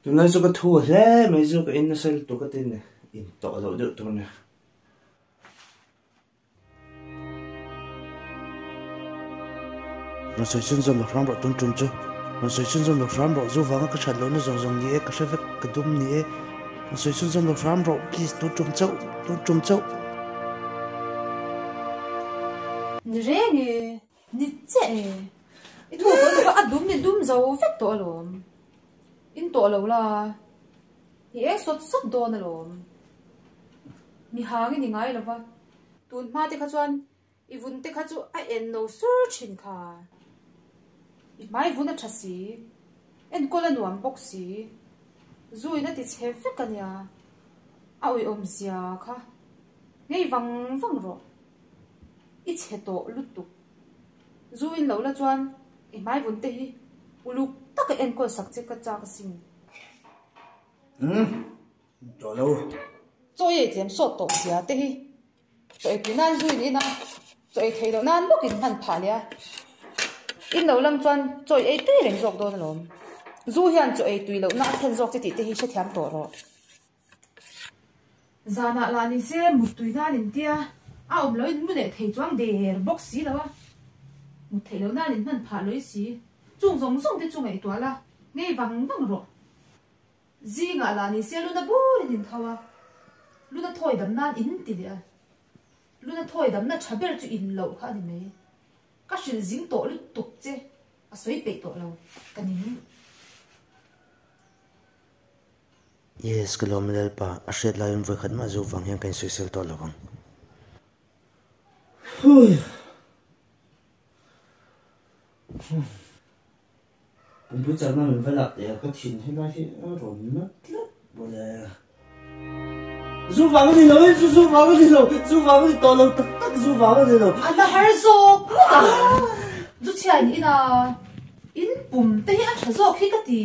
Tunlai chu ka thu a hle mai chu ka in nasa lutuk a tin in tawh loh deuh tur a nia. Rawn sawi chhunzawm lo hram rawh tun tum chu. Rawn sawi chhunzawm lo hram rawh zu vanga ka that lohna zawng zawng ni e ka hre vek ka dum ni e. Rawn sawi chhunzawm lo hram rawh please tun tum chauh tun tum chauh. Ni reng e, ni chiah e. I thu pawh chu a dum ni dum zo vek tawh alawm. In tawh lo la, i eng sawt sawt dawn alawm. Mi hang i ni ngai lo va, tun hma te kha chuan i vun te kha chu a en no sur thin kha. I hmai vun a tha si, enkawl a nuam bawk si, zu in a ti chhe vek a nia, a awihawm zia kha ngei vang vang rawh, i chhe tawh lutuk. Zu in lo la chuan i hmai vun te hi uluk taka enkawl sak che ka chak asin. Umm, tawh lo. Chaw ei tlem sawt tawh zia te hi chaw ei tui nan zu in in a, chaw ei theih loh nan bawk in hman phah leh a. In lo lang chuan chaw ei tui reng zawk dawn alawm. Zu hian chaw ei tui lohna a thlen zawk che tih te hi hrethiam tawh rawh. Zanah lah ni se mut tui nan in tia, a awm loin mu leh thei chuang der bawk si lo a, mut theih loh nan in hman phah lawih si, chung zawng zawng te chu ngaihtuah la, ngei vang vang rawh. Zingah lah ni se luna burin in tho a, luna thawi dam nan in ti leh a, luna thawi damna tha ber chu in loh kha a ni mai. Ka hrilh zing tawh lutuk che, a sawi peih tawh lo, ka ning. Yes, ka lawm Lalpa, a hriat laiin vawikhat mah zu vang hian ka insawisel tawh lo ang. Pumpui chakna min va lak teh a, ka thin helai hi a rawn na tlat mawle. Zu vang a ni lo e, zu zu vang a ni lo, zu vang a ni tawh lo tak tak zu vang a ni lo. A la har zawk ngawt ang, zu chhiain ina in pum te hi a tha zawk hi ka ti.